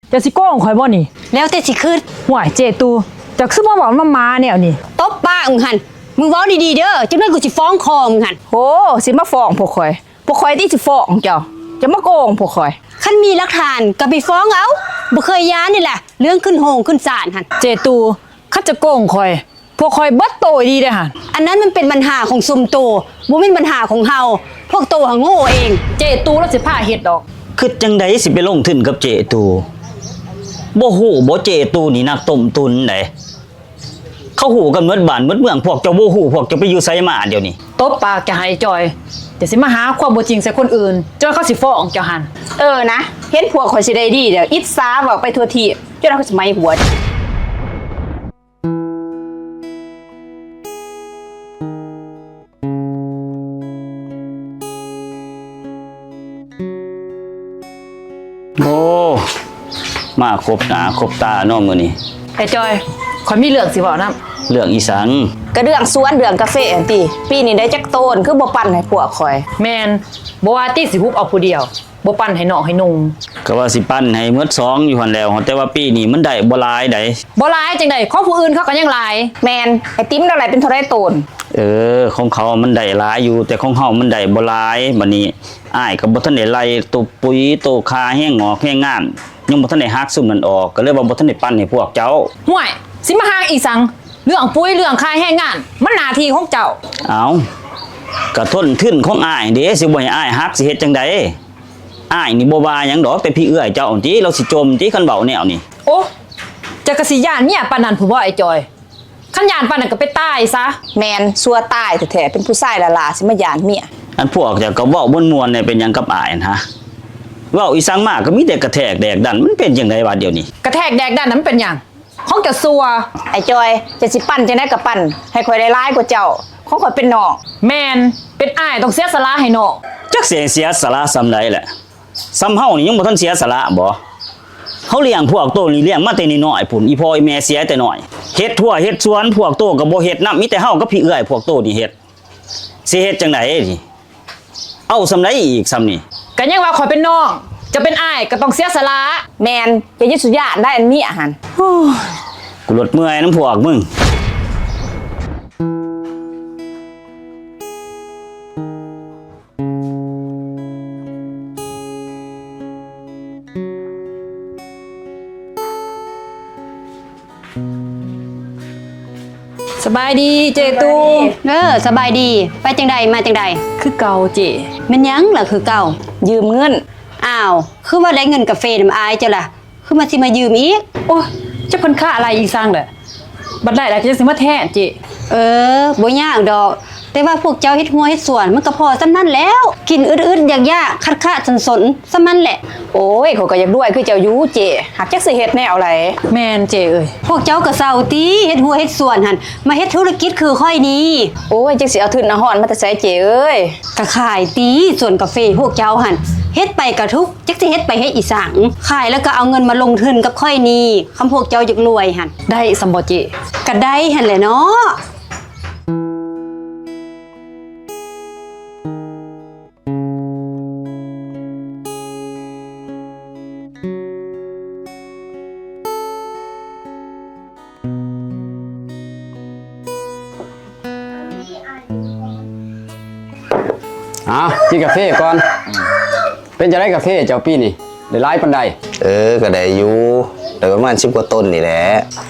ເຈົ້າຊິໂກງຂ້ອຍບໍ່ນີ້? ແລ້ວແຕ່ຊິຄິດ. ຫ້ວຍ ເຈ້ຕູ້ ເຈົ້າຄືມາເວົ້ານຳໝາແນວນີ້? ຕົບປາກມຶງຫັ້ນ. ມຶງເວົ້າດີໆເດີ ຈັກໜ້ອຍກູຊິຟ້ອງພໍ່ມຶງຫັ້ນ. ໂອ້ ຊິມາຟ້ອງພວກຂ້ອຍ? ພວກຂ້ອຍຕິຊິຟ້ອງເຈົ້າ. ເຈົ້າມາໂກງພວກຂ້ອຍ. ຄັນມີຫຼັກຖານກໍໄປຟ້ອງເອົາ. ບໍ່ເຄີຍຢ້ານນີ້ແຫຼະ ເລື່ອງຂຶ້ນໂຮງຂຶ້ນສານຫັ້ນ. ເຈ້ຕູ້ ຄັນເຈົ້າໂກງຂ້ອຍ ພວກຂ້ອຍເບິດໂຕອີ່ຫຼີເດ້ຫັ້ນ. ອັນນັ້ນມັນເປັນບັນຫາຂອງຊຸມໂຕ ບໍ່ແມ່ນບັນຫາຂອງເຮົາ. ພວກໂຕຫາໂງ່ເອງ. ເຈ້ຕູ້ລາວຊິພາເຮັດດອກ. ຄິດຈັ່ງໃດຊິໄປລົງທຶນກັບເຈ້ຕູ້? ບໍ່ຮູ້ບໍ່ ເຈ້ຕູ້ນີ້ນັກຕົ້ມຕຸນໃດ. ເຂົາຮູ້ກັນໝົດບ້ານໝົດເມືອງ. ພວກເຈົ້າບໍ່ຮູ້ ພວກເຈົ້າໄປຢູ່ໃສມາດຽວນີ້? ຕົບປາກຈະໃຫ້ຈ່ອຍ. ຈະຊິມາຫາຄວາມບໍ່ຈິງໃສ່ຄົນອື່ນ ຈົນເຂົາຊິຟ້ອງເຈົ້າຫັ້ນ. ເອີນະ ເຫັນພວກຂ້ອຍຊິໄດ້ດີແລ້ວ ອິດສາເວົ້າໄປທົ່ວທີບ ຈົນເຂົາຊິໄໝຫົວ. ໂອ້ ມາຄົບໜ້າຄົບຕາເນາະມື້ນີ້. ໄອ້ຈ່ອຍ ຂ້ອຍມີເລື່ອງຊິເວົ້ານຳ. ເລື່ອງອີ່ສັງ? ກະເລື່ອງສວນເລື່ອງກາເຟຫັ້ນຕິ. ປີນີ້ໄດ້ຈັກໂຕນ ຄືບໍ່ປັນໃຫ້ພວກຂ້ອຍ? ແມ່ນ ບໍ່ວ່າຕິ ຊິຮຸບເອົາຜູ້ດຽວ ບໍ່ປັນໃຫ້ນ້ອງໃຫ້ນຸ່ງ. ກະວ່າຊິປັນໃຫ້ໝົດສອງຢູ່ຫັ້ນແລ້ວ ແຕ່ວ່າປີນີ້ມັນໄດ້ບໍ່ຫຼາຍໃດ. ບໍ່ຫຼາຍຈັ່ງໃດ ຂອງຜູ້ອື່ນເຂົາກະຍັງຫຼາຍ. ແມ່ນ ໄອ້ຕິມລາວໄດ້ເປັນເທົ່າໃດໂຕນ? ເອີ ຂອງເຂົາມັນໄດ້ຫຼາຍຢູ່ ແຕ່ຂອງເຮົາມັນໄດ້ບໍ່ຫຼາຍ. ບາດນີ້ອ້າຍກະບໍ່ທັນໄດ້ໄລ່ໂຕປຸ໋ຍ ໂຕຄ່າແຮງງອກແຮງງານ ຍັງບໍ່ທັນໄດ້ຫັກຊຸມນັ້ນອອກ ກະເລີຍວ່າບໍ່ທັນໄດ້ປັນໃຫ້ພວກເຈົ້າ. ຫ້ວຍ ຊິມາຫັກອີ່ສັງ? ເລື່ອງປຸ໋ຍເລື່ອງຄ່າແຮງງານ ມັນໜ້າທີ່ຂອງເຈົ້າ. ເອົ້າ ກະຕົ້ນທຶນຂອງອ້າຍເດ ຊິບໍ່ໃຫ້ອ້າຍຫັກ ຊິເຮັດຈັ່ງໃດ? ອ້າຍນີ້ບໍ່ວ່າຫຍັງດອກ ແຕ່ພີ່ເອື້ອຍເຈົ້າຫັ້ນຕິ ລາວຊິຈົ່ມຕິ ຄັນເວົ້າແນວນີ້. ໂອ້ ເຈົ້າກະຊິຢ້ານເມຍປານນັ້ນພຸ້ນບໍ່ ໄອ້ຈ່ອຍ? ຄັນຢ້ານປານນັ້ນກະໄປຕາຍຊະ. ແມ່ນ ຊົ່ວຕາຍແທ້ໆ ເປັນຜູ້ຊາຍຫຼ້າໆ ຊິມາຢ້ານເມຍ. ອັນພວກເຈົ້າກະເວົ້າມ່ວນໆແດ່ ເປັນຫຍັງກັບອ້າຍຫັ້ນຫະ? ເວົ້າອີ່ສັງມາກະມີແຕ່ກະແທກແດກດັນ ມັນເປັນຈັ່ງໃດວະດຽວນີ້? ກະແທກແດກດັນຫັ້ນມັນເປັນຫຍັງ? ຂອງເຈົ້າຊົ່ວ. ໄອ້ຈ່ອຍ ເຈົ້າຊິປັນຈັ່ງໃດກະປັນ ໃຫ້ຂ້ອຍໄດ້ຫຼາຍກວ່າເຈົ້າ. ຂອງຂ້ອຍເປັນນ້ອງ. ແມ່ນ ເປັນອ້າຍຕ້ອງເສຍສະຫຼະໃຫ້ນ້ອງ. ຈັກຊິໃຫ້ເສຍສະຫຼະສ່ຳໃດແຫຼະ? ສ່ຳເຮົານີ້ຍັງບໍ່ທັນເສຍສະຫຼະບໍ? ເຮົາລ້ຽງພວກໂຕນີ້ ລ້ຽງມາແຕ່ນ້ອຍໆພຸ້ນ ອີ່ພໍ່ອີ່ແມ່ເສຍແຕ່ນ້ອຍ. ເຮັດຮົ້ວເຮັດສວນພວກໂຕກະບໍ່ເຮັດນຳ ມີແຕ່ເຮົາກັບພີ່ເອື້ອຍພວກໂຕນີ້ເຮັດ. ຊິເຮັດຈັ່ງໃດນີ້? ເອົາສ່ຳໃດອີກສ່ຳນີ້? ກະຍັງວ່າຂ້ອຍເປັນນ້ອງ ເຈົ້າເປັນອ້າຍກະຕ້ອງເສຍສະຫຼະ. ແມ່ນ ເຈົ້າຢ່າສູ່ຢ້ານໄດ໋ ອັນເມຍຫັ້ນ. ໂອ້ຍ ກູລົດເມື່ອຍນຳພວກມຶງ. ສະບາຍດີເຈ້ຕູ້. ເອີ ສະບາຍດີ. ໄປຈັ່ງໃດມາຈັ່ງໃດ? ຄືເກົ່າເຈ້. ແມ່ນຫຍັງລະຄືເກົ່າ? ຢືມເງິນ. ອ້າວ ຄືວ່າໄດ້ເງິນກາເຟນຳອ້າຍເຈົ້າລະ ຄືມາ ຊິມາຢືມອີກ? ໂອ້ຍ ຈັກເພິ່ນຄາໄລ່ອີ່ສັງແຫຼະ. ບັດໄດ້ແລ້ວກະຈັ່ງຊິມາແທນເຈ້. ເອີ ບໍ່ຍາກດອກ ແຕ່ວ່າພວກເຈົ້າເຮັດຮົ້ວເຮັດສວນ ມັນກະພໍສ່ຳນັ້ນແລ້ວ. ກິນອຶດໆຢາກໆ ຂາດໆສົນໆ ສ່ຳນັ້ນແຫຼະ. ໂອ້ຍ ຂ້ອຍກະຢາກລວຍຄືເຈົ້າຢູ່ເຈ້ ຫາກຈັກຊິເຮັດແນວໃດ. ແມ່ນເຈ້ເອີຍ. ພວກເຈົ້າກະເຊົາຕິ ເຮັດຮົ້ວເຮັດສວນຫັ້ນ ມາເຮັດທຸລະກິດຄືຂ້ອຍນີ້. ໂອ້ຍ ຈັກຊິເອົາທຶນເອົາຮອນມາແຕ່ໃສເຈ້ເອີຍ. ກະຂາຍຕິ ສວນກາເຟພວກເຈົ້າຫັ້ນ ເຮັດໄປກະທຸກ ຈັກຊິເຮັດໄປເຮັດອີ່ສັງ. ຂາຍແລ້ວກະເອົາເງິນມາລົງທຶນກັບຂ້ອຍນີ້ ຄັນພວກເຈົ້າຢາກລວຍຫັ້ນ. ໄດ້ສ່ຳບໍ່ເຈ້? ກະໄດ້ຫັ້ນແຫຼະເນາະ. ເອົາ ກິນກາເຟກ່ອນ. ເປັນຈັ່ງໃດກາເຟເຈົ້າປີນີ້ ໄດ້ຫຼາຍປານໃດ? ເອີ ກະໄດ້ຢູ່ ໄດ້ປະມານສິບກວ່າຕົ້ນນີ້ແຫຼະ.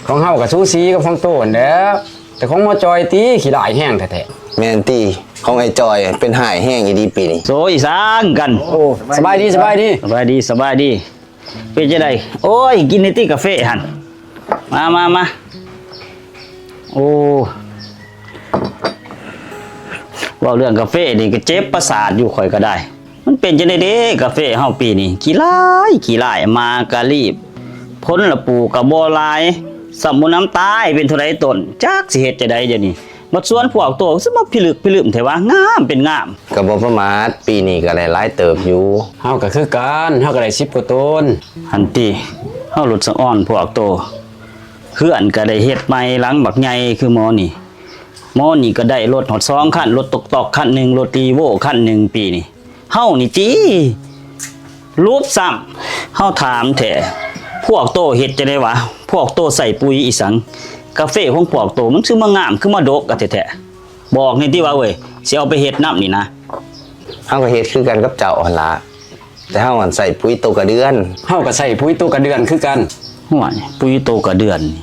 ຂອງເຮົາກະສູສີກັບຂອງໂຕຫັ້ນແຫຼະ ແຕ່ຂອງໝໍຈ່ອຍຕິ ຂີ້ຮ້າຍແຮງແທ້ໆ. ແມ່ນຕິ ຂອງອ້າຍຈ່ອຍເປັນຮ້າຍແຮງອີ່ຫຼີປີນີ້. ໂຊ ອີ່ສັງກັນ. ໂອ້ ສະບາຍດີ ສະບາຍດີ ສະບາຍດີ ສະບາຍດີ. ເປັນຈັ່ງໃດ? ໂອ້ຍ ກິນແດ່ຕິກາເຟຫັ້ນ. ມາ ມາ ມາ. ໂອ້ ເວົ້າເລື່ອງກາເຟນີ້ກະເຈັບປະສາດຢູ່ ຂ້ອຍກະໄດ້. ມັນເປັນຈັ່ງໃດເດ ກາເຟເຮົາປີນີ້ ຂີ້ຮ້າຍ ຂີ້ຮ້າຍ ໝາກະລີບ ຜົນລະປູກກະບໍ່ຫຼາຍ ຊ້ຳບໍ່ນຳຕາຍ ເປັນເທົ່າໃດຕົ້ນ ຈັກຊິເຮັດຈັ່ງໃດດຽວນີ້. ບັດສວນພວກໂຕຄືມາພິລຶກພິລຶມແທ້ວະ ງາມເປັນງາມ. ກະບໍ່ປະໝາດ ປີນີ້ກະໄດ້ຫຼາຍເຕີບຢູ່. ເຮົາກະຄືກັນ ເຮົາກະໄດ້ສິບກວ່າໂຕນ. ຫັ້ນຕິ ເຮົາລົດສະອອນພວກໂຕ ເຮືອນກະໄດ້ເຮັດໃໝ່ຫຼັງບັກໃຫຍ່ຄືໝໍນີ້. ໝໍນີ້ກະໄດ້ລົດຮອດສອງຄັນ ລົດຕົກຕອກຄັນໜຶ່ງ ລົດລີໂວ້ຄັນໜຶ່ງປີນີ້. ເຮົານີ້ຕິ ຫຼຸບຊ້ຳ ເຮົາຖາມແທ້ ພວກໂຕເຮັດຈັ່ງໃດວະ? ພວກໂຕໃຊ້ປຸຍອີ່ສັງ? ກາເຟຂອງພວກໂຕມັນຄືມາງາມ ຄືມາດົກກະແທ້ໆ. ບອກແດ່ຕິວ່າເວີຍ ຊິເອົາໄປເຮັດນຳນີ້ນະ. ເຮົາກໍເຮັດຄືກັນກັບເຈົ້າຫັ້ນລະ ແຕ່ເຮົາຫັ້ນໃຊ້ປຸຍໂຕກະເດືອນ. ເຮົາກໍໃຊ້ປຸຍໂຕກະເດືອນຄືກັນ. ຫ້ວຍ ປຸຍໂຕກະເດືອນນີ້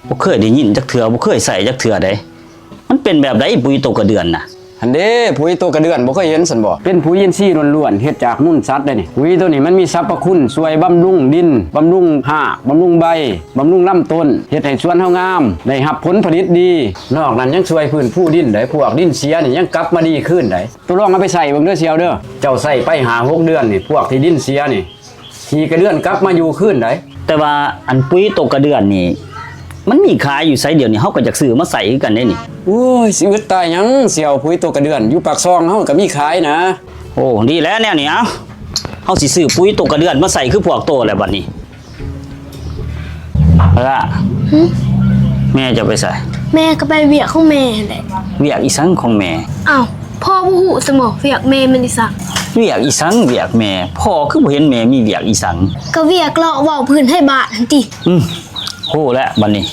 ບໍ່ເຄີຍໄດ້ຍິນຈັກເທື່ອ ບໍ່ເຄີຍໃຊ້ຈັກເທື່ອໃດ. ມັນເປັນແບບໃດປຸຍໂຕກະເດືອນນະ? ຫັ້ນເດ້ ປຸຍໂຕກະເດືອນ ບໍ່ເຄີຍເຫັນຊັ້ນບໍ? ເປັນປຸຍອິນຊີລ້ວນໆ ເຮັດຈາກມູນສັດເດ້ນີ້. ປຸຍໂຕນີ້ມັນມີສັບພະຄຸນຊ່ວຍບຳລຸງດິນ, ບຳລຸງຮາກ, ບຳລຸງໃບ, ບຳລຸງລຳຕົ້ນ, ເຮັດໃຫ້ສວນເຮົາງາມ ໄດ້ຮັບຜົນຜະລິດດີ. ນອກນັ້ນຍັງຊ່ວຍຟື້ນຟູດິນໄດ້ ພວກດິນເສຍນີ້ຍັງກັບມາດີຄືນໄດ້. ໂຕລອງເອົາໄປໃຊ້ເບິ່ງເດີສ່ຽວເດີ. ເຈົ້າໃຊ້ໄປຫ້າຫົກເດືອນນີ້ ພວກທີ່ດິນເສຍນີ້ ຂີ້ກະເດືອນກັບມາຢູ່ຄືນໄດ໋. ແຕ່ວ່າອັນປຸຍໂຕກະເດືອນນີ້ ມັນມີຂາຍຢູ່ໃສ? ດຽວນີ້ເຮົາກໍຢາກຊື້ມາໃສ່ຄືກັນເດ້ນີ້. ໂອ້ຍ ຊິອຶດຕາຍຫຍັງ ຊິເອົາປຸຍໂຕກະເດືອນ ຢູ່ປາກຊ່ອງເຮົາກໍມີຂາຍນະ. ໂອ້ ດີແລ້ວແນວນີ້ ເອົາ ເຮົາຊິຊື້ປຸຍໂຕກະເດືອນມາໃສ່ຄືພວກໂຕແຫຼະບັດນີ້. ເອີລະ ຫຶ? ແມ່ເຈົ້າໄປໃສ? ແມ່ກໍໄປວຽກຂອງແມ່ຫັ້ນແຫຼະ. ວຽກອີ່ສັງຂອງແມ່? ອ້າວ ພໍ່ບໍ່ຮູ້ຊັ້ນບໍ ວຽກແມ່ແມ່ນອີ່ສັງ? ວຽກອີ່ສັງວຽກແມ່? ພໍ່ຄືບໍ່ເຫັນແມ່ມີວຽກອີ່ສັງ? ກໍວຽກເລາະເວົ້າພື້ນໄທບ້ານຫັ້ນຕິ. ອືມ ຮູ້ແລ້ວບັດນີ້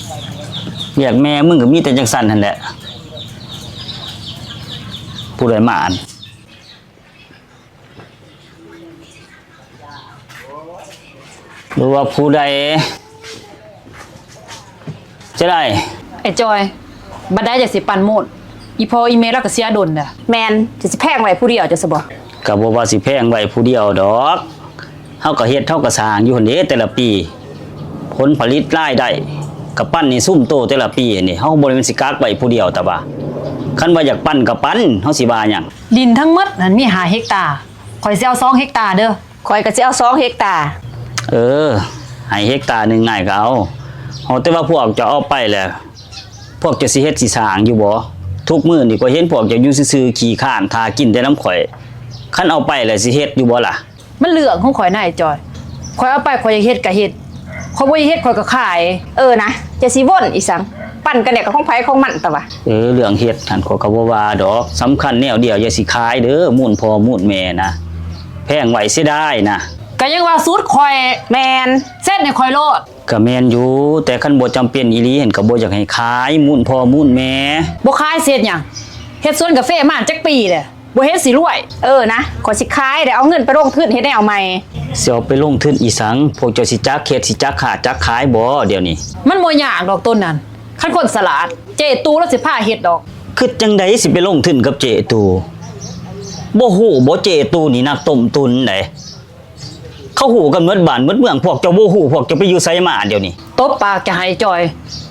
ວຽກແມ່ມຶງກໍມີແຕ່ຈັ່ງຊັ້ນຫັ້ນແຫຼະ. ຜູ້ໃດມາອັນ ຫຼືວ່າຜູ້ໃດ ຈະໄດ້? ອ້າຍຈ່ອຍ ບັດໃດຈະຊິປັນໝົດ? ອີ່ພໍ່ອີ່ແມ່ລາວກໍເສຍດົນແລ້ວ. ແມ່ນ ຈະຊິແພງໄວ້ຜູ້ດຽວເຈົ້າຊະບໍ? ກໍບໍ່ວ່າຊິແພງໄວ້ຜູ້ດຽວດອກ. ເຮົາກໍເຮັດ ເຮົາກໍສ້າງຢູ່ຫັ້ນເດ້ແຕ່ລະປີ. ຜົນຜະລິດລາຍໄດ້ກໍປັນໃຫ້ຊຸມໂຕແຕ່ລະປີນີ້. ເຮົາບໍ່ແມ່ນຊິກັກໄວ້ຜູ້ດຽວ ແຕ່ວ່າຄັນວ່າຢາກປັນກໍປັນ ເຮົາຊິວ່າຫຍັງ? ດິນທັງໝົດຫັ້ນມີຫ້າເຮັກຕາ. ຂ້ອຍຊິເອົາສອງເຮັກຕາເດີ. ຂ້ອຍກໍຊິເອົາສອງເຮັກຕາ. ເອີ ໃຫ້ເຮັກຕາໜຶ່ງອ້າຍກໍເອົາ. ເອົາແຕ່ວ່າພວກເຈົ້າເອົາໄປແລ້ວ ພວກເຈົ້າຊິເຮັດຊິສ້າງຢູ່ບໍ່? ທຸກມື້ນີ້ຂ້ອຍເຫັນພວກເຈົ້າຢູ່ຊື່ໆ ຂີ້ຄ້ານຖ້າກິນແຕ່ນຳຂ້ອຍ. ຄັນເອົາໄປແລ້ວຊິເຮັດຢູ່ບໍ່ລະ? ມັນເລື່ອງຂອງຂ້ອຍນາຍຈ່ອຍ. ຂ້ອຍເອົາໄປ ຂ້ອຍຢາກເຮັດກໍເຮັດ ຂ້ອຍບໍ່ຢາກເຮັດ ຂ້ອຍກໍຂາຍ. ເອີນະ ຈະຊິວົນອີ່ສັງ? ປັນກັນແລ້ວກໍຂອງໃຜຂອງມັນຕະວະ. ເອີ ເລື່ອງເຮັດຫັ້ນຂ້ອຍກໍບໍ່ວ່າດອກ. ສຳຄັນແນວດຽວ ຢ່າຊິຂາຍເດີ ມູນພໍ່ມູນແມ່ນະ. ແພງໄວ້ເສຍດາຍນະ. ກໍຍັງວ່າສູດຂ້ອຍ. ແມ່ນ. ເຊັນໃຫ້ຂ້ອຍໂລດ. ກໍແມ່ນຢູ່ ແຕ່ຄັນບໍ່ຈຳເປັນອີ່ຫຼີຫັ້ນ ກໍບໍ່ຢາກໃຫ້ຂາຍ ມູນພໍ່ມູນແມ່. ບໍ່ຂາຍຊິເຮັດຫຍັງ? ເຮັດສວນກາເຟມາຈັກປີແລ້ວ ບໍ່ເຫັນຊິລວຍ. ເອີນະ ຂ້ອຍຊິຂາຍ ແລ້ວເອົາເງິນໄປລົງທຶນເຮັດແນວໃໝ່. ຊິເອົາໄປລົງທຶນອີ່ສັງ? ພວກເຈົ້າຊິຈັກເຮັດ ຊິຈັກຄ້າຈັກຂາຍບໍ່ດຽວນີ້? ມັນບໍ່ຍາກດອກໂຕນັ້ນ. ຄັນຄົນສະຫຼາດ ເຈ້ຕູ້ລາວຊິພາເຮັດດອກ. ຄິດຈັ່ງໃດຊິໄປລົງທຶນກັບເຈ້ຕູ້? ບໍ່ຮູ້ບໍ່ ເຈ້ຕູ້ນີ້ນັກຕົ້ມຕຸນໃດ. ເຂົາຮູ້ກັນໝົດບ້ານໝົດເມືອງ ພວກເຈົ້າບໍ່ຮູ້ ພວກເຈົ້າໄປຢູ່ໃສມາດຽວນີ້? ຕົບປາກເຈົ້າໃຫ້ຈ່ອຍ.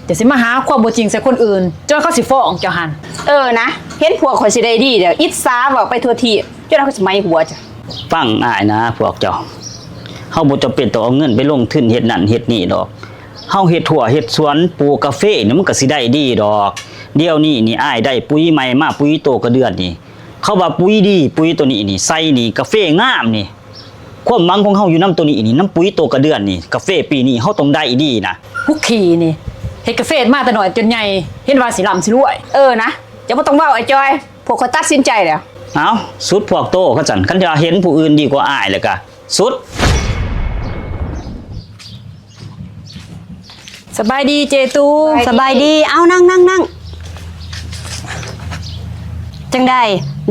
ຢ່າຊິມາຫາຄວາມບໍ່ຈິງໃສ່ຄົນອື່ນ ຈົນເຂົາຊິຟ້ອງເຈົ້າຫັ້ນ. ເອີນະ ເຫັນພວກຂ້ອຍຊິໄດ້ດີແລ້ວ ອິດສາເວົ້າໄປທົ່ວທີບ ຈົນເຂົາຊິໄໝຫົວເຈົ້າ. ຟັງອ້າຍນະພວກເຈົ້າ ເຮົາບໍ່ຈຳເປັນຕ້ອງເອົາເງິນໄປລົງທຶນເຮັດນັ້ນເຮັດນີ້ດອກ. ເຮົາເຮັດຮົ້ວເຮັດສວນ ປູກກາເຟນີ້ ມັນກໍຊິໄດ້ດີດອກ. ດຽວນີ້ນີ້ ອ້າຍໄດ້ປຸຍໃໝ່ມາ ປຸຍໂຕກະເດືອນນີ້. ເຂົາວ່າປຸຍດີ ປຸຍໂຕນີ້ນີ້ ໃສ່ນີ້ກາເຟງາມນີ້. ຄວາມຫວັງຂອງເຮົາຢູ່ນຳໂຕນີ້ນີ້ ນຳປຸຍໂຕກະເດືອນນີ້ ກາເຟປີນີ້ເຮົາຕ້ອງໄດ້ດີນະ. ພວກຂີ້ນີ້ ເຮັດກາເຟມາແຕ່ນ້ອຍຈົນໃຫຍ່ ເຫັນວ່າຊິລ່ຳຊິລວຍ. ເອີນະ ເຈົ້າບໍ່ຕ້ອງເວົ້າອ້າຍຈ່ອຍ ພວກຂ້ອຍຕັດສິນໃຈແລ້ວ. ເອົ້າ ສຸດພວກໂຕຄັນຊັ້ນ ຄັນຈະເຫັນຜູ້ອື່ນດີກວ່າອ້າຍແລ້ວກະສຸດ. ສະບາຍດີເຈ້ຕູ້. ສະບາຍດີ. ເອົາ ນັ່ງ ນັ່ງ ນັ່ງ. ຈັ່ງໃດ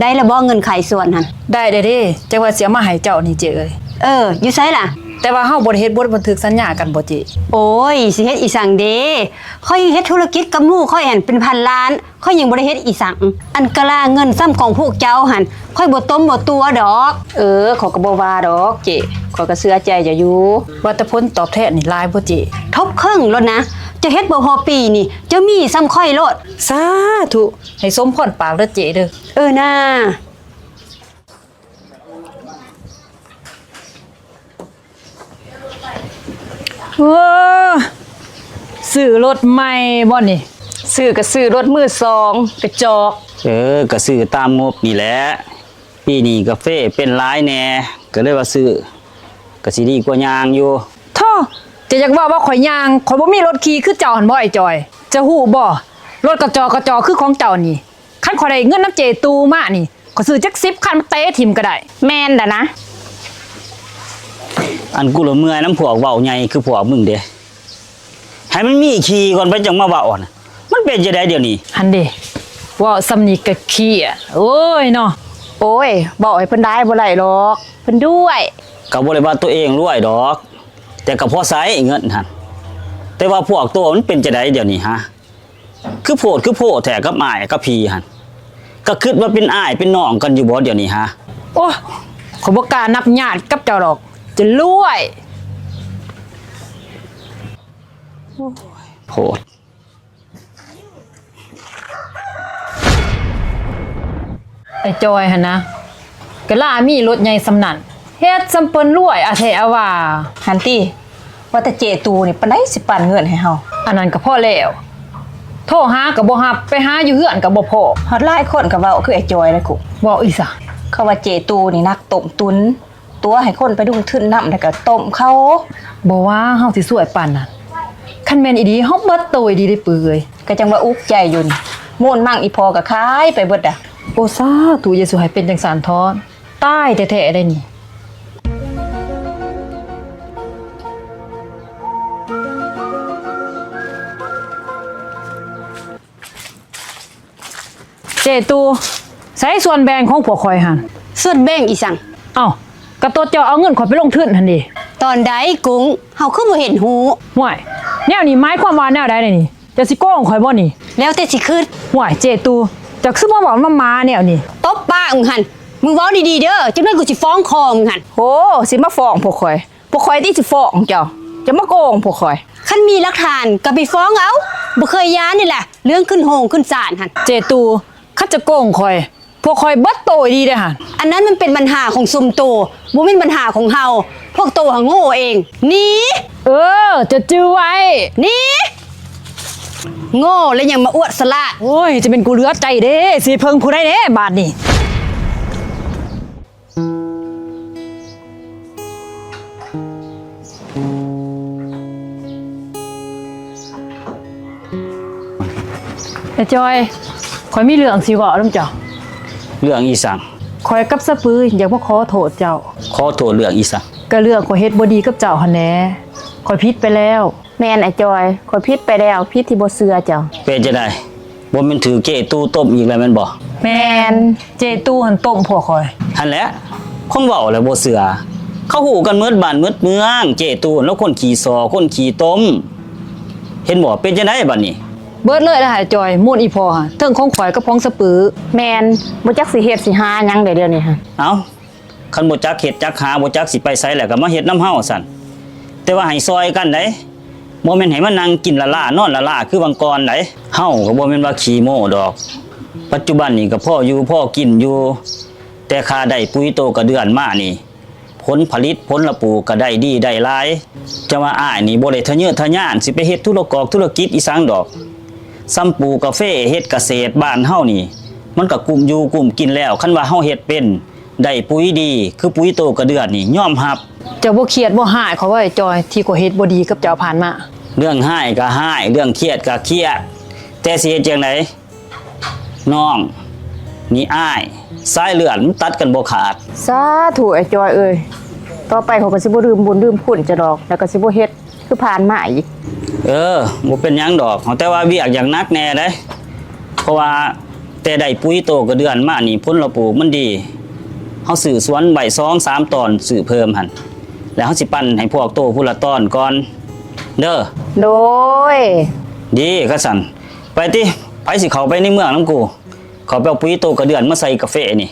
ໄດ້ລະບໍ່ເງິນຂາຍສວນຫັ້ນ? ໄດ້ແລ້ວເດ້ ຈັ່ງວ່າຊິເອົາມາໃຫ້ເຈົ້ານີ້ເຈ້ເອີຍ. ເອີ ຢູ່ໃສລະ? ແຕ່ວ່າເຮົາບໍ່ໄດ້ເຮັດບົດບັນທຶກສັນຍາກັນບໍ່ເຈ້? ໂອ້ຍ ຊິເຮັດອີ່ສັງເດ ຂ້ອຍເຮັດທຸລະກິດກັບໝູ່ຂ້ອຍຫັ້ນເປັນພັນລ້ານ ຂ້ອຍຍັງບໍ່ໄດ້ເຮັດອີ່ສັງ. ອັນກະລາເງິນຊ້ຳຂອງພວກເຈົ້າຫັ້ນ ຂ້ອຍບໍ່ຕົ້ມບໍ່ຕົວະດອກ. ເອີ ຂ້ອຍກໍບໍ່ວ່າດອກເຈ້ ຂ້ອຍກໍເຊື່ອໃຈເຈົ້າຢູ່. ວ່າແຕ່ຜົນຕອບແທນນີ້ຫຼາຍບໍ່ເຈ້? ທົບເຄິ່ງໂລດນະ ເຈົ້າເຮັດບໍ່ພໍປີນີ້ ເຈົ້າມີສ່ຳຂ້ອຍໂລດ. ສາທຸ ໃຫ້ສົມພອນປາກເດີເຈ້ເດີ. ເອີນາ. ໂອ້ ຊື້ລົດໃໝ່ບໍ່ນີ້? ຊື້ກໍຊື້ລົດມືສອງ ກະຈອກ. ເອີ ກໍຊື້ຕາມງົບນີ້ແຫຼະ. ປີນີ້ກາເຟເປັນຫຼາຍແດ່ ກໍເລີຍວ່າຊື້ ກໍຊິດີກວ່າຍ່າງຢູ່. ໂທ້ ເຈົ້າຢາກເວົ້າວ່າຂ້ອຍຍ່າງ ຂ້ອຍບໍ່ມີລົດຂີ່ຄືເຈົ້າຫັ້ນບໍ່ ອ້າຍຈ່ອຍ? ເຈົ້າຮູ້ບໍ່ ລົດກະຈອກກະຈອກຄືຂອງເຈົ້ານີ້ ຄັນຂ້ອຍໄດ້ເງິນນຳເຈ້ຕູ້ມານີ້ ຂ້ອຍຊື້ຈັກສິບຄັນມາເຕະຖິ້ມກໍໄດ້. ແມ່ນດານະ. ອັນ ກູລະເມື່ອຍນຳພວກເວົ້າໃຫຍ່ຄືພວກມຶງເດ້. ໃຫ້ມັນມີຂີ້ກ່ອນໄປຈັ່ງມາເວົ້າຫັ້ນນະ. ມັນເປັນຈັ່ງໃດດຽວນີ້? ຫັ້ນເດ້ ເວົ້າສ່ຳນີ້ກໍເຄຍ. ໂອ້ຍເນາະ. ໂອ້ຍ ເວົ້າໃຫ້ເພິ່ນຫຼາຍບໍ່ໄດ້ດອກ ເພິ່ນລວຍ. ກໍບໍ່ໄດ້ວ່າຕົວເອງລວຍດອກ ແຕ່ກໍພໍໃຊ້ເງິນຫັ້ນ. ແຕ່ວ່າພວກໂຕມັນເປັນຈັ່ງໃດດຽວນີ້ຫະ? ຄືໂພດຄືໂພແທ້ກັບອ້າຍກັບພີ່ຫັ້ນ. ກໍຄິດວ່າເປັນອ້າຍເປັນນ້ອງກັນຢູ່ບໍ່ດຽວນີ້ຫະ? ໂອ້ຍ ຂ້ອຍບໍ່ກ້ານັບຍາດກັບເຈົ້າດອກ ຈະລວຍ. ໂອ້ຍ ໂພດ. ໄອ້ຈອຍຫັ້ນນະ ກະລາມີລົດໃຫຍ່ສ່ຳນັ້ນ ເຮັດສ່ຳເພິ່ນລວຍອາແທ້ອາວ່າ. ຫັ້ນຕິ ວ່າແຕ່ເຈ້ຕູ້ນີ້ປານໃດຊິປັນເງິນໃຫ້ເຮົາ. ອັນນັ້ນກໍພໍແລ້ວ ໂທຫາກໍບໍ່ຮັບ ໄປຫາຢູ່ເຮືອນກໍບໍ່ພໍ. ຮອດຫຼາຍຄົນກໍເວົ້າຄືໄອ້ຈອຍແຫຼະກູ. ເວົ້າອີ່ຫຍັງ? ເຂົາວ່າເຈ້ຕູ້ນີ້ນັກຕົ້ມຕຸນ ຕົວະໃຫ້ຄົນໄປລົງທຶນນຳ ແລ້ວກໍຕົ້ມເຂົາ. ບໍ່ວ່າເຮົາຊິຊວຍປານນັ້ນ ຄັນແມ່ນອີ່ຫຼີເຮົາເບິດໂຕອີ່ຫຼີເດ້ປຶ້ຍ. ກໍຈັ່ງວ່າອຸກໃຈຢູ່ນີ້ ມູນມັງອີ່ພໍ່ກໍຂາຍໄປເບິດດະ. ໂອ້ ສາທຸ ຢ່າສູ່ໃຫ້ເປັນຈັ່ງຊັ້ນເທາະ ຕາຍແທ້ໆໄດ໋ນີ້. ເຈ້ຕູ້ ໃສສ່ວນແບ່ງຂອງພວກຂ້ອຍຫັ້ນ? ສ່ວນແບ່ງອີ່ຫຍັງ? ເອົ້າ ກະໂຕເຈົ້າເອົາເງິນຂ້ອຍໄປລົງທຶນຫັ້ນເດ. ຕອນໃດກຸ້ງ? ເຮົາຄືບໍ່ເຫັນຮູ້? ຫ້ວຍ ແນວນີ້ໝາຍຄວາມວ່າແນວໃດນີ້? ເຈົ້າຊິໂກງຂ້ອຍບໍ່ນີ້? ແລ້ວແຕ່ຊິຄິດ. ຫ້ວຍ ເຈ້ຕູ້ ເຈົ້າຄືມາເວົ້າມາໝາແນວນີ້? ຕົບປາກມຶງຫັ້ນ ມຶງເວົ້າດີໆເດີ ຈັກໜ້ອຍກູຊິຟ້ອງພໍ່ມຶງຫັ້ນ. ໂຫ ຊິມາຟ້ອງພວກຂ້ອຍ? ພວກຂ້ອຍຕິຊິຟ້ອງເຈົ້າ ຈະມາໂກງພວກຂ້ອຍ. ຄັນມີຫຼັກຖານກໍໄປຟ້ອງເອົາ ບໍ່ເຄີຍຢ້ານນີ້ແຫຼະ ເລື່ອງຂຶ້ນໂຮງຂຶ້ນສານຫັ້ນ. ເຈ້ຕູ້ ຄັນຈະໂກງຂ້ອຍ ພວກຂ້ອຍເບິດໂຕອີ່ຫຼີເດ້ຫັ້ນ. ອັນນັ້ນມັນເປັນບັນຫາຂອງຊຸມໂຕ ບໍ່ແມ່ນບັນຫາຂອງເຮົາ. ພວກໂຕຫາໂງ່ເອງ. ໜີ! ເອີ ເຈົ້າຈື່ໄວ້. ໜີ! ໂງ່ແລ້ວຍັງມາອວດສະຫຼາດ. ໂອ້ຍ ຈະແມ່ນກູເຫຼືອໃຈເດ້ ຊິເພິ່ງຜູ້ໃດເດ້ບາດນີ້. ອ້າຍຈອຍ ຂ້ອຍມີເລື່ອງຊິເວົ້ານຳເຈົ້າ. ເລື່ອງອີ່ຫຍັງ? ຂ້ອຍກັບສະປືຢາກມາຂໍໂທດເຈົ້າ. ຂໍໂທດເລື່ອງອີ່ຫຍັງ? ກະເລື່ອງຂ້ອຍເຮັດບໍ່ດີກັບເຈົ້າຫັ້ນແຫຼະ. ຂ້ອຍຜິດໄປແລ້ວ. ແມ່ນ ອ້າຍຈອຍ ຂ້ອຍຜິດໄປແລ້ວ ຜິດທີ່ບໍ່ເຊື່ອເຈົ້າ. ເປັນຈັ່ງໃດ? ບໍ່ແມ່ນຖືກເຈ້ຕູ້ຕົ້ມອີກແລ້ວແມ່ນບໍ່? ແມ່ນ ເຈ້ຕູ້ຫັ້ນຕົ້ມພວກຂ້ອຍ. ຫັ້ນແຫຼະ ຄົນເວົ້າແລ້ວບໍ່ເຊື່ອ. ເຂົາຮູ້ກັນໝົດບ້ານໝົດເມືອງ ເຈ້ຕູ້ລາວຄົນຂີ້ສໍ້ ຄົນຂີ້ຕົມ. ເຫັນບໍ່? ເປັນຈັ່ງໃດບາດນີ້? ເບິດເລີຍລະ ອ້າຍຈອຍ ມູນອີ່ພໍ່ຫັ້ນ ເທິງຂອງຂ້ອຍກັບຂອງສະປື. ແມ່ນ ບໍ່ຈັກຊິເຮັດຊິຫາຫຍັງແດ່ດຽວນີ້ຫັ້ນ. ເອົ້າ ຄັນບໍ່ຈັກເຮັດຈັກຫາ ບໍ່ຈັກຊິໄປໃສແລ້ວ ກໍມາເຮັດນຳເຮົາຊັ້ນ. ແຕ່ວ່າໃຫ້ຊ່ອຍກັນໃດ໋ ບໍ່ແມ່ນໃຫ້ມານັ່ງກິນລ້າໆ ນອນລ້າໆ ຄືຫວ່າງກ່ອນໃດ໋. ເຮົາກໍບໍ່ແມ່ນວ່າຂີ້ໂມ້ດອກ ປັດຈຸບັນນີ້ກໍພໍຢູ່ພໍກິນຢູ່ ແຕ່ຂ້າໄດ້ປຸ໋ຍໂຕກະເດືອນມານີ້ ຜົນຜະລິດຜົນລະປູກກໍໄດ້ດີໄດ້ຫຼາຍ. ຈະວ່າອ້າຍນີ້ບໍ່ໄດ້ທະເຍີະທະຍານຊິໄປເຮັດທຸລະກອກທຸລະກິດອີ່ຫຍັງດອກ. ສ່ຳປູກກາເຟເຮັດກະເສດບ້ານເຮົານີ້ ມັນກໍກຸ້ມຢູ່ກຸ້ມກິນແລ້ວ. ຄັນວ່າເຮົາເຮັດເປັນ ໄດ້ປຸ໋ຍດີ ຄືປຸ໋ຍໂຕກະເດືອນນີ້ ຍອມຮັບ. ເຈົ້າບໍ່ຄຽດບໍ່ຮ້າຍເຂົາວ່າ ອ້າຍຈອຍ ທີ່ຂ້ອຍເຮັດບໍ່ດີກັບເຈົ້າຜ່ານມາ? ເລື່ອງຮ້າຍກໍຮ້າຍ ເລື່ອງຄຽດກໍຄຽດ ແຕ່ຊິເຮັດຈັ່ງໃດ? ນ້ອງນີ້ອ້າຍ ສາຍເລືອດມັນຕັດກັນບໍ່ຂາດ. ສາທຸ ອ້າຍຈອຍເອີຍ ຕໍ່ໄປຂ້ອຍກໍຊິບໍ່ລືມບຸນລືມຄຸນເຈົ້າດອກ ແລ້ວກໍຊິບໍ່ເຮັດຄືຜ່ານມາອີກ. ເອີ ບໍ່ເປັນຫຍັງດອກ ແຕ່ວ່າວຽກຢາກໜັກແດ່ເດ້ ເພາະວ່າແຕ່ໄດ້ປຸ໋ຍໂຕກະເດືອນມານີ້ ຜົນລະປູກມັນດີ. ເຮົາຊື້ສວນໄວ້ສອງສາມຕອນ ຊື້ເພີ່ມຫັ້ນ ແລ້ວເຮົາຊິປັນໃຫ້ພວກໂຕພຸ້ນລະຕອນກ່ອນເດີ. ໂດຍ ດີ ຄັນຊັ້ນ ໄປຕິ ໃຜຊິເຂົ້າໄປໃນເມືອງນຳກູ? ເຂົ້າໄປເອົາປຸ໋ຍໂຕກະເດືອນມາໃສ່ກາເຟນີ້.